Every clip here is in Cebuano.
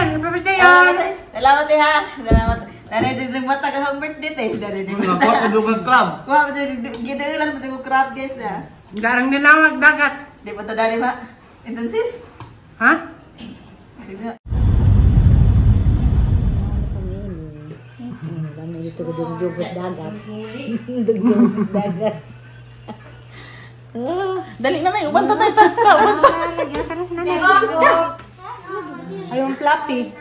Happy birthday, Yor! Salamat eh ha. Salamat. Nanay dyan nagmata ka hang birthday eh. Nanay dyan Nga po, kadugag club. Wa pa dyan ginagalan pa sa crab guys na. Garang nilawag dagat. Di pa ta dali ba? Inton sis. Ha? Sige. Dami dito ko dugjugos dagat. Dugjugos dagat. Dali na na, uban ta tayo ta. Uban ta. Ayong fluffy.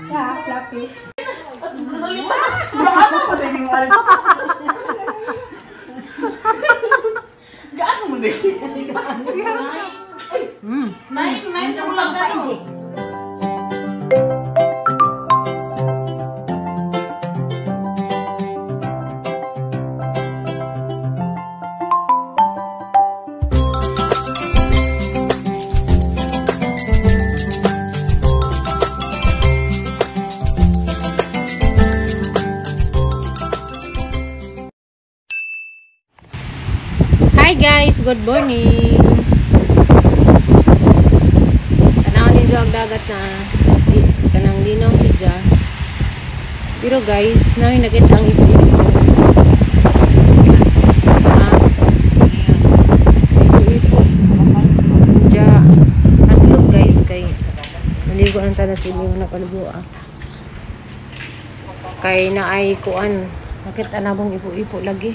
Yeah, fluffy. Gaano mo din? Nine, nine sa ulang na to. Hi guys, good morning. Tanaw ninyo ang dagat na kanang linaw si Ja. Pero guys, nawin nakita ang ipo-ipo. Ah, ipo-ipo. Ja, hadlok guys kay naligo ang tanas imo na kaligo ah. Kay naay kuan, nakita na mong ipo-ipo lagi.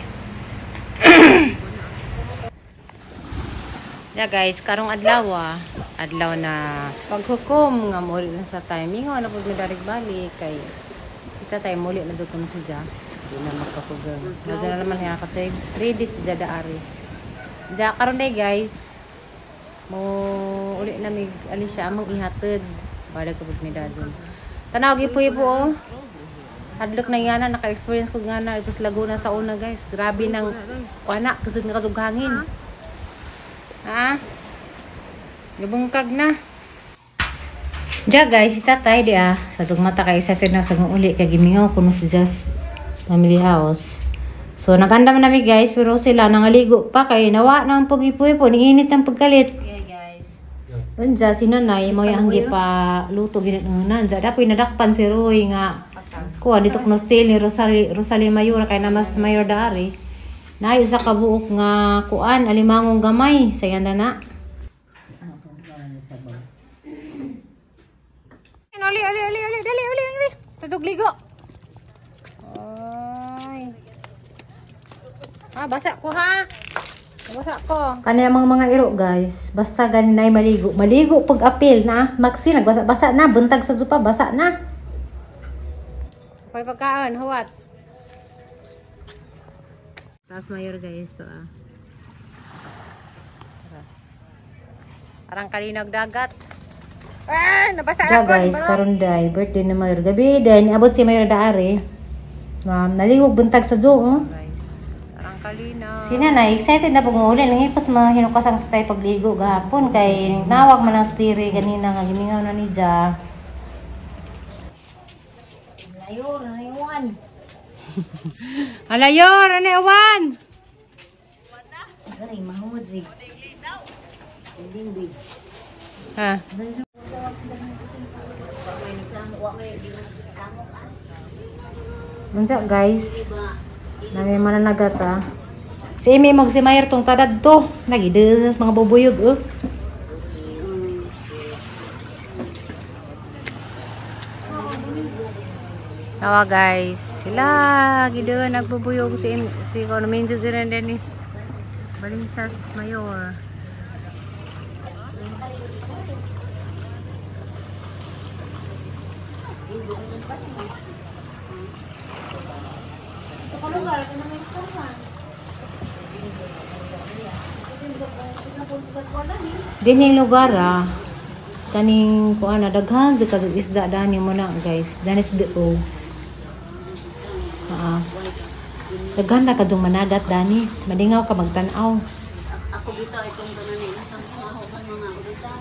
Ya guys, karong adlaw ah. Adlaw na sa paghukom nga muli na sa timing ano pud mi balik kay kita tayo muli na jud kuno si Ja. Di na magkapugang. Nazo na naman nga katay 3 days ja daari. Ja karon day guys. Mo uli na mig ali siya among ihatid. Balik ko pud mi dadon. Tanaw gyud po oh. Hadlok na nga na naka-experience ko nga na ito sa Laguna sa una guys. Grabe nang kuana kusog na kasug hangin. Ha? Gabungkag na. Ja guys, si tatay di ah. Sa mata kay isa na sa uli kay gimingaw kuno si Jas Family House. So nagandam na mi guys pero sila nangaligo pa kay nawa na ang pagipuy-po ni init ang pagkalit. Okay guys. Unja si nanay mo yang gipa luto ginaunan. Ja dapoy nadakpan si Roy nga kuha dito kuno sale ni Rosalie Rosalie Mayora kay na mas mayor daari. Naay usa ka buok nga kuan alimangong gamay sa yanda na. Ali ali ali ali dali ali ali. Sa dugligo. Ay. Ah, basa ko ha. Basa ko. Kani ang mga iro guys, basta gani nay maligo. Maligo pag apil na. Maxi nagbasa-basa na, buntag sa zupa basa na. Pay pagkaon, huwat. Taas mayor guys to ah. Tara. Arang kalinag dagat. Ah, nabasa Ja ako. guys, karon day birthday ni Mayor gabi day niabot si Mayor daari. Naligog buntag sa jo oh. Guys, arang kalinaw. Si nanay, excited na pag uli. Nangipas mga hinukas ang tatay pagligo gahapon. Kay nawag man ang stiri ganina nga gimingaw na ni Ja. Layo, naiwan. Alayor, ano awan? Gari, mahudri. Lingwig. Ha? Unsa guys? Nami mananagat ah. Si Amy mag si Mayer tong tadad to. Nagides mga bubuyog oh. Tawa guys, sila gido nagbubuyog si si kono minjo si Dennis Balinsas Mayor. Din yung lugar ah. Kaning kuan na daghan jud ka isda dani mo na guys. Danis do. Ah. Daghan na kadtong managat dani. Madingaw ka magtan-aw. Ako bitaw itong ganan eh. Sa mga mga urita.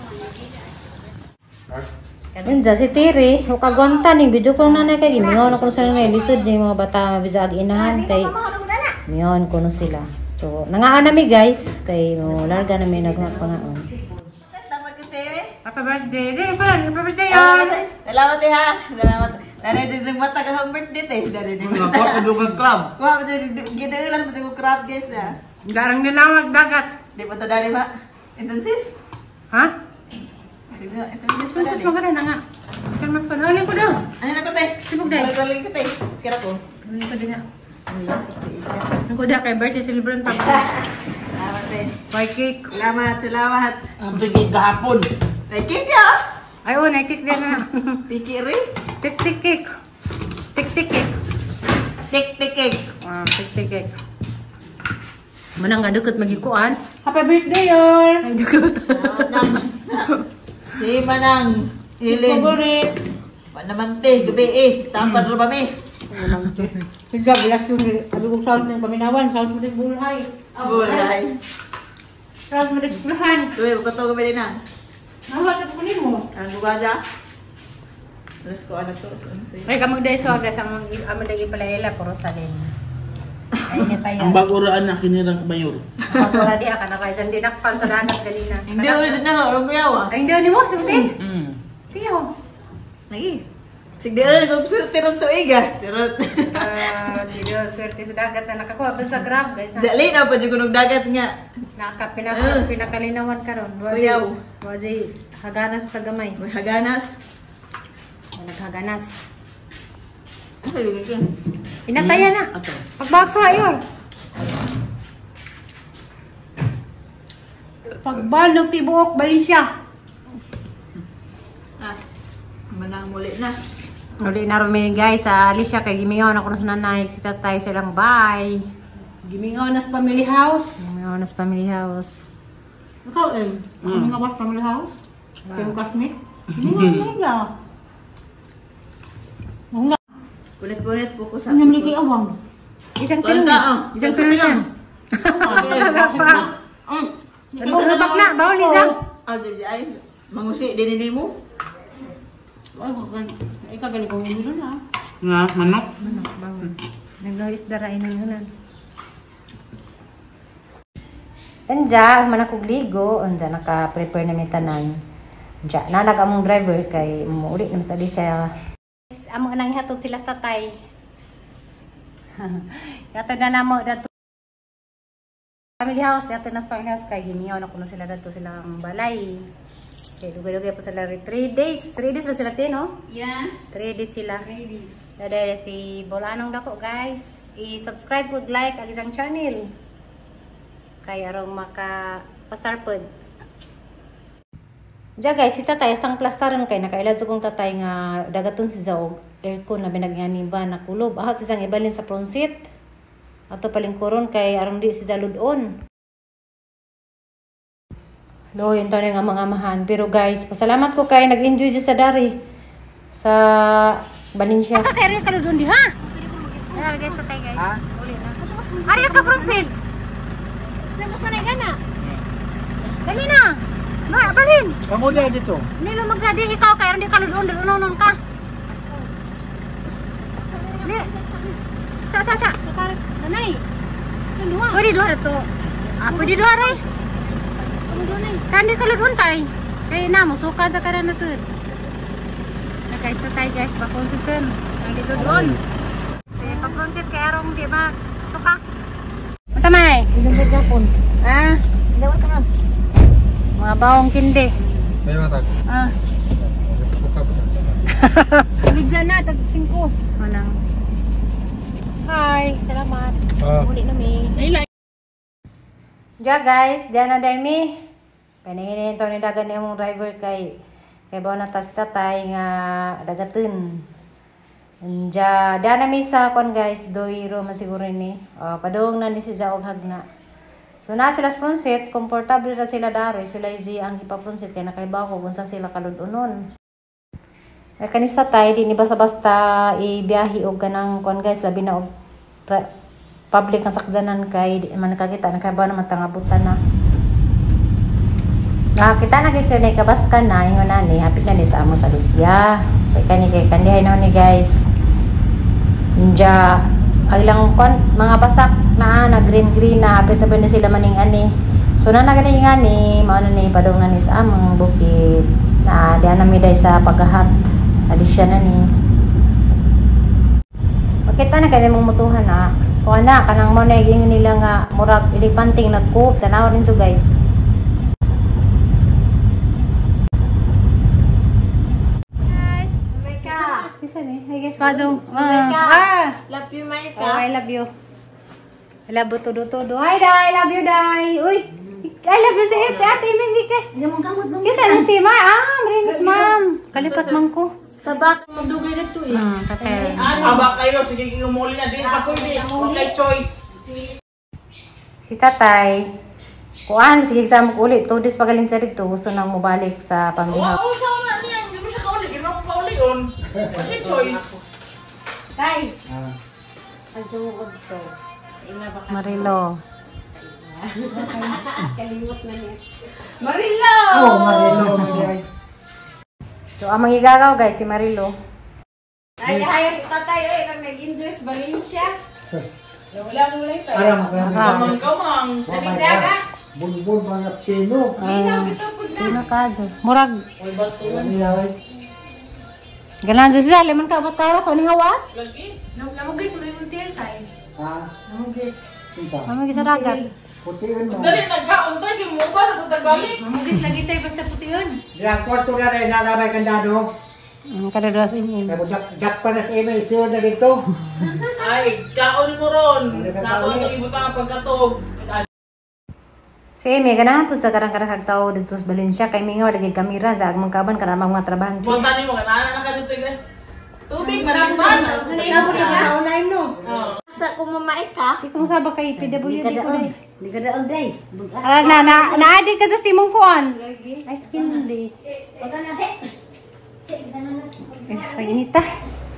Unja si Tiri, ukagwanta ning video ko nanay kay gimingaw na kuno sa nanay lisod yung mga bata mabisa ag inahan kay mingawan kuno sila. So nangaan nami guys kay mo larga nami nagpangaon. Tamad ko teme. Happy birthday. Dili pa lang, happy birthday Salamat yon. eh. Salamat eh ha. Salamat. Nanay dyan nagmata ka hang birthday te. Dari di Nga ko kadugag club. Wa pa dyan ginaulan pa sa ko crab guys na. Garang nilawag dagat. Di pa to dali ba? Entonces? Ha? Sige, entonces pa Entonces dali. mo na nga. Kan mas pa. Ano ko daw? Ano na ko te? Sibog dai. Balik ko te. Kira ko. Ano ko din na. Ano ko daw kay birthday celebrant pa. Salamat eh. White cake. Salamat, salamat. Ang tigig gahapon. Ay, cake ya. Ay, oh, na cake din na. Piki rin. Tik tik cake. Tik tik cake. Tik tik cake. Ah, tik tik cake. Manang nga dukot magikuan. Happy birthday, Yor! Ay, dukot. Si Manang. Helen. Favorite! Wa naman te, gabi eh. Tampad ra ba mi? Sige, bilas yun. Sabi kong sound ng paminawan, sound mo din bulhay. Bulay. Sound mo din bulhan. Tuwi, ko to gabi din na. Nawa sa kunin mo. Ang lugaja. Alas ko ano to. Ano sa'yo? Ay, kamag dahil so, guys, ang amang lagi pala ila, puro salin. Ay, ni pa Ang yan. bago raan na kinirang mayor. Pagkura diha ka na kaya dyan dinakpan sa dagat ganina. Hindi ulit na, orang kuyawa. Ay, hindi ni mo, sagutin. Tiyo. Lagi. Sige, di kung swerte ron tuig ah. Charot. Ah, dito, swerte sa dagat na nakakuha pa sa grab, guys. Jalin na pa dyan dagat nga. Naka, pinaka, pinakalinawan karon. Kuyaw. Wajay, haganap sa gamay. May haganas. Naghaganas. Ay, yun yun. Inataya na. Ato. Pagbakso ayon. Pagbalog tibuok, Valencia. Ah, manang muli na. Uli na rumi guys, sa Alicia kay gimingaw na kuno sa nanay si tatay silang bye. Gimingaw na sa family house. Gimingaw na sa family house. Ikaw, eh. Gimingaw ba sa family house? Kayong classmate? Gimingaw na nga. Mga Punit-punit po ko sa Ano naman kay awang? Isang kilo. Kanta, ah. Isang kilo yan. Ano bakla? Bawal isang. Ah, di ay. Mangusi din ni mo. Ay, ikaw galing kong umulo na. Nga, manok. Ano, bawal. Naglois dara inununan. Anja, man ako ligo, anja naka-prepare na mi tanan. Anja, nanag among driver kay muuli na mas Alicia. Amo nang ihatod sila sa tatay. Yata na namo dato family house, yata na sa family house kay gimiyaw na kuno sila dato silang balay. Kay dugay-dugay pa sila 3 days. 3 days ba sila te, no? Yes. 3 days sila. Ladies. Dadah si Bolanong dako guys. I-subscribe ug like ang isang channel. Kay arong maka pasar pod. Diya guys, si tatay sang plastaran kay nakaila jud kong tatay nga dagaton si Zaog aircon na binagyani ba nakulob. Ah, si sang ibalin sa front seat. Ato palingkuron kay aron di si Zaludon. Lo, yun tayo nga mga amahan. Pero guys, pasalamat ko kay nag-enjoy siya sa dari sa Valencia. Ka kay ka doon di ha? Ara guys, tatay guys. Uli na. Ari ka front seat. Dali na. Ba, balin. Kamu na dito. Nilo magradi ikaw kay aron di ka doon doon ka. Di. Sa sa sa. Nanay! Pwede duha to. Ah, pwede duha ray. Kan di ka doon tay. Kay na musukan sa karan na sud. Na guys, tatay guys, pakonsitin. Ang dito doon. Si pakonsit kay arong di ba suka. Unsa man ay? Ah. Mga bawang kindi. Ah. Ligyan na, tag 5. Manang. Hi, salamat. Uli na mi. Ja guys, diyan na dahil mi. Paningin to ni dagan ni among driver kay kay bawa na tas tatay nga dagaten. Anja, diyan na mi sa kon guys, doiro man siguro ni. Padung na ni si Jaog Hagna. So na sila sa front seat, komportable ra sila dari, sila yung ang ipa-front seat kay nakaibaw ko kung saan sila kaludunon. Ay kanis tatay di ni basta-basta ibiyahe og kanang kuan guys, labi na og public nga sakyanan kay di man nakakita nakaibaw naman tangabutan na. Nakakita na kay kanay kabaskan na ingon na ni hapit na ni sa amo sa Alicia. Kay kani kay kandihay naman ni guys. Inja ang ilang kuan mga basak na na green green na hapit na ba ni sila maning ani. So na nagaling ani mao na ni padung na ni sa among bukid. Na diyan na mi day sa pagahat. Alisya na ni. Makita na kay mong mutuhan na. Kuha na kanang mo na giingon nila nga murag elepanting nagkuop. Tanaw rin to guys. Guys, America. Isa ni. Hi guys, Majong. Ah. Love you, Maika. Oh, I love you. I love you todo todo. Hi Dai, I love you Dai. Uy, I love you si ate, ate Mimi kay. Kisa na si ma, ah, marinis ma'am. Kalipat man ko. Sabak, magdugay na to eh. Tatay. Ah, sabak kayo. Sige, umuli na. Di pa pwede. Okay, choice. Si tatay, kuan, sige sa mo ulit. 2 days pagaling sa dito, gusto nang mobalik sa pamilya. Oo, sa una niya. Hindi mo siya kauli. Hindi mo pauli yun. Okay, choice. Tay! Marilo. Kalimot na niya. Marilo! Oh, Marilo, Marilo. So, ang mangigagaw guys, si Marilo. Ay, ay, tatay, ay, nang nag-enjoy sa Valencia. Wala mo lang tayo. Aram, aram. Kamang kamang. Tabing dagat. Bulbul mga pino. Sino ka dyan? Murag, Uy, bato. ganan siya, liman ka batara, so ni hawas? Lagi. Namugis, may muntil tay. Ha? Namugis. Kita. Mamigis sa dagat. Putiin mo. Dali, nagkaon tayo. Yung mo ba? Nagtagbalik. Namugis lagi tayo basta puti yun. Diyan, kwarto na rin, nanamay kandado. Kada duas ini. Kaya dak pa na sa imo, isiyon na dito. Ay, kaon mo ron. Ano ka Nako kaon? itong ibutang ang pagkatog. Si Amy, ganahan po sa karang-karang tao dito sa Valencia. Kay mingaw, lagi kamiran sa agmang kaban, karang mga trabahante. Punta ni mo, kanana na ka dito. Eh. Tubig, marimpan. No. Sa kumamay ka? Di ko masaba kay PWD ko day. Di ka daog day. Ara na, na, naadi ka sa simong kuan. Ay, skin di. Eh, paginita.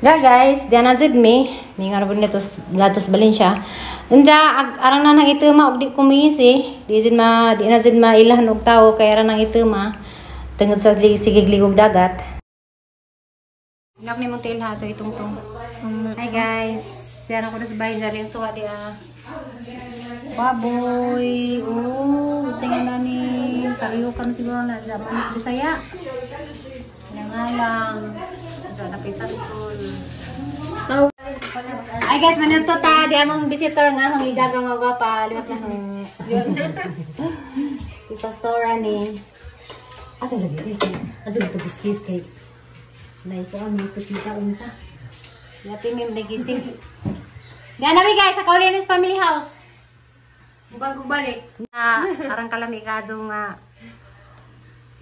Ya guys, diyan na jud mi. Mi nga rabon nito latos Valencia. Unja arang na nang ituma og di kumisi. Di jud ma di na jud mailahan og tawo kay arang nang ituma tungod sa sigig ligog dagat. Inak ni mong tilha so itungtong. Hi guys, diyan ako sa bahay sa suwa di ah. Baboy. Oh, gusto nga na ni Kariyo kami siguro na sa Manok Bisaya. Nangalang. Diyan na pisantol. Ay guys, manuto ta. Di among visitor nga hong igagawa ba pa. Liwat na hong. Si Pastora ni. Asa lagi guys? Asa lagi kiss kay. Naito ang may kita unta. Yati mim nagising. Diyan namin guys sa Kaulianis Family House. Bukan ko balik. Na arang kalami ka do nga.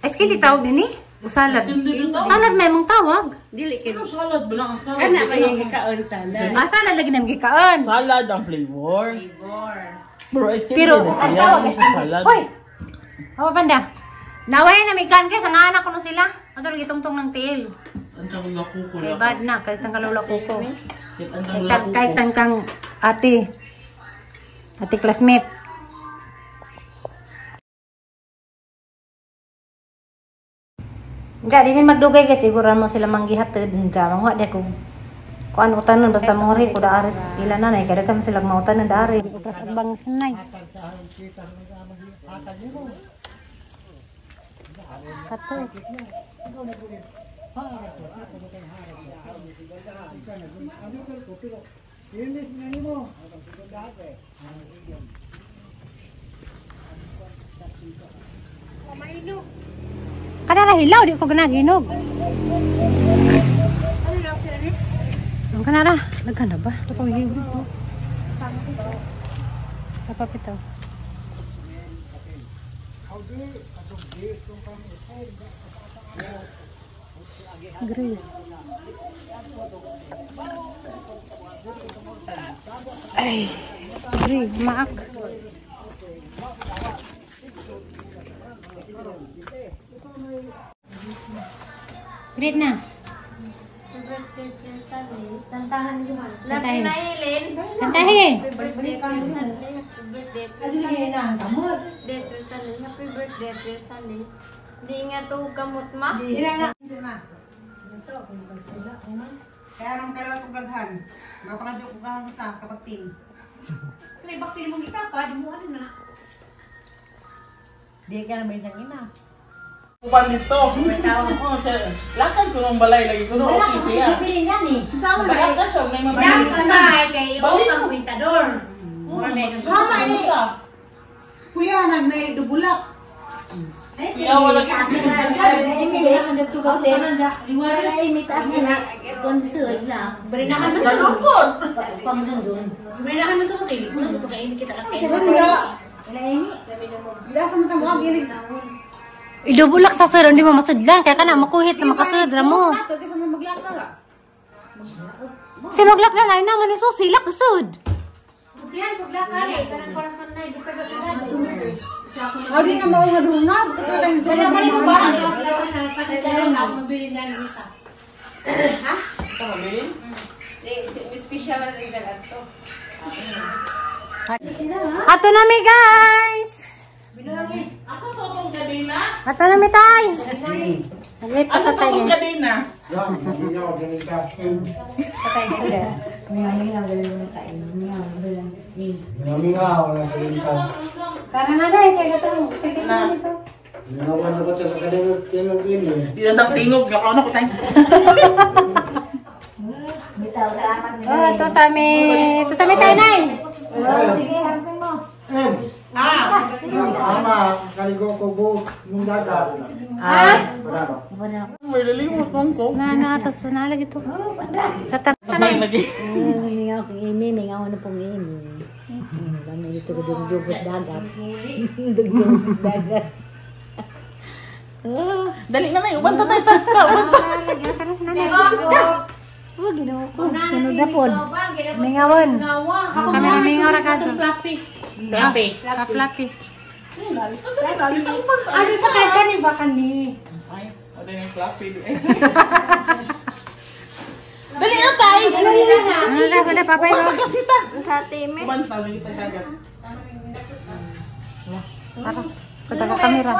Ay, skin di tawag din eh. Salad. Salad may mong tawag. Dili kay Ano salad ba lang ang salad? Kana may gikaon salad. Ah, salad lagi namin gikaon. Salad ang flavor. Flavor. Bro, ice cream Pero, din ang siya. tawag Ano is sa salad? Hoy! Ako panda. Naway na may kan kay sa nga anak ko na sila. Asa lagi tungtong ng tiil. Ang tangla kuko. Kay bad na, kay tang kalula kuko. Ang tangla kuko. Kay tangkang ate. Ate classmate. Diya, di mi magdugay kay siguro mo sila manggihatid. Diya, manguha di ako. Kuan utanon basta manguri ko da aris ila nanay kay daghan sila mautanon da ari. Ubras ang bang sanay. Kato. Kanara hilaw di ko ganaginog. Ang kanara, nagkana ba? Ito pa may to. Kapapitaw. Grill. Ay, grill, maak. Great na. Love you na, Helen. Kantahin. Happy birthday to your Sunday. Happy birthday to your Sunday. Birthday to Sunday. Happy birthday to your Sunday. Di nga to gamot ma. Ina nga. Kaya nung kailan itong daghan, mapakadyo ko gahan sa kapagting. Kaya bakti mong itapa, di mo ano na. Di ka na may isang ina. Uban dito. Lakad ko nung balay lagi ko nung okay siya. Balaka siya, may mabalik. Kay ang kwintador. Mama eh. Kuya, nagnay dubulak. Kuya, wala ka kasi. Idubulak sa sir, hindi mo masudlan. Kaya ka na, makuhit na makasud, mo. Si maglak na lang naman iso, silak usod. Adi nga mao nga dunag, Ato na mi guys. Asa to tong kadena? Ato na mi tay. Wait pa Asa sa to tay. tong kadena? Tara na guys, kaya gatong. Sige na dito. Di na tang tingog nga kaon ako tay. Oh, ito sa mi. Ito sa mi tay nay. Sige, hanggang mo. Ah, Ama, kaligo ko bu mong dagat. Ha? May lilimot man ko. Na na tas na lagi to. Sa ta. Ay, lagi. Mingaw kong imi, mingaw na pong imi. Bano dito ko dugdugos dagat. Dugdugos dagat. Dali na nay, uban ta tay ta. Uban ta. Lagi sa nanay. Oh, ginawa ko. Sunod na pod. Mingawon. Kami na mingaw ra kadto. Fluffy. Fluffy. Ano sa kani ba kani? Ay, wala yung fluffy. Dali na tay. Ano na sila papay Uban ko. ta kasi ta. Sa Uban ta lagi ta dagat. Tara. Punta ka kamera.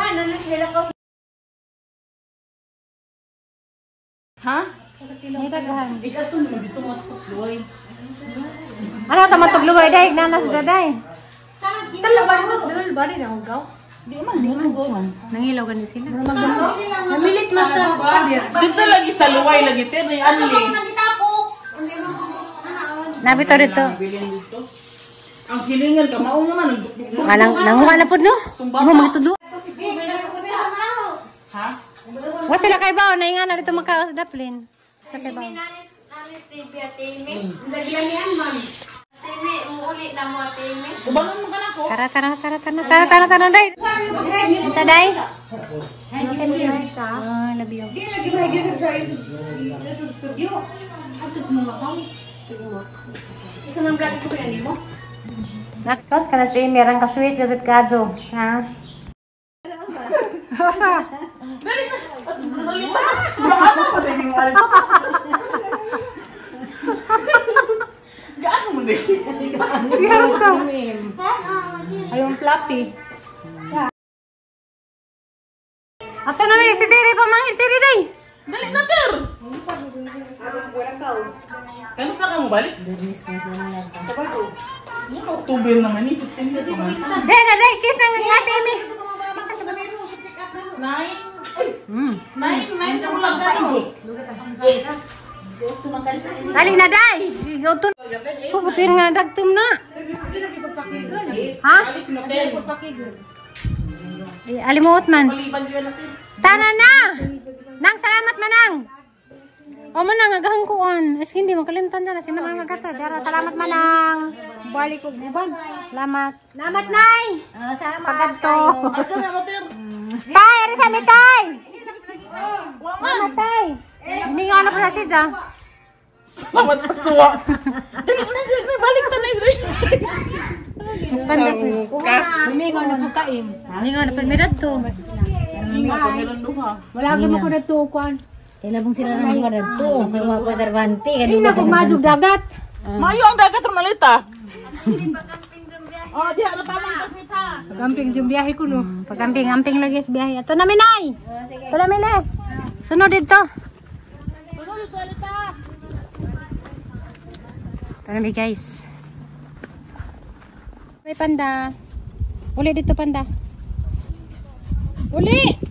Ha? May daghan. Ikaw to naman dito mo tapos luway. Ano ta matugluway day nanas daday. Di man, di man. Nangilaw gani sila. Namilit mas sa Dito lagi sa luway lagi te ni anli. Nabi to dito. Bilin dito. Ang silingan ka mao naman nagdukduk. Anang nanguha na pud no. Mo magtudlo. Ha? Wa sila kay bao na nga na dito makaos daplin. Sa kay bao. Nanis TV ate Amy. Ate muuli na mo ate Amy. Ubangan mo ka na ko. Tara tara tara tara tara tara tara day. Sa day. Ah, labi Di lagi mahigit sa studio. Naktos ka na si Amy, arang ka-sweet kasi kadyo. Ha? Gaano mo din? Ayong fluffy. Ato na may si Tiri pa mga Tiri day. Dali na ter. Kano sa ka mo balik? Sabado. Ano October naman ni September pa man. Day na day, kiss na nga ate Amy. 9 ay 9 9 sa ulag ka. Dali na day. Ikaw to. Puputin nga dagtom na. Ha? Balik na ten. Ay, alimuot man. Paliban yun natin. Tara na! Nang, salamat manang! O manang, agahang kuon. Es hindi, makalimtan na. Si manang agata. Dara, salamat manang. Balik og uban. Salamat. Salamat, nay! Salamat. Pagkadto. Ato na mo ter. Tay, ari sa mi, tay! Wa man. Salamat, tay. Himinga na pala siya. Salamat sa suwa. Dali na dali na balik ta na. Panda ko. Ka. Mingaw na pagkain. Himinga na pala mirad to. Ingat ko meron duha. Wala gyud mo ko na tukuan. Kailan sila nang duha dito. Kay wa pa darbante. Di na ko madug dagat. Mayo ang dagat ron malita. Oh, diha na tamang kasi ta. Gamping yung biyahe ko no. Pag-amping-amping lagi sa biyahe. Ato na mi, nay! Ato na mi, le. Sunod dito. Sunod dito alita. Ito na mi, guys. May panda. Uli dito, panda. Uli!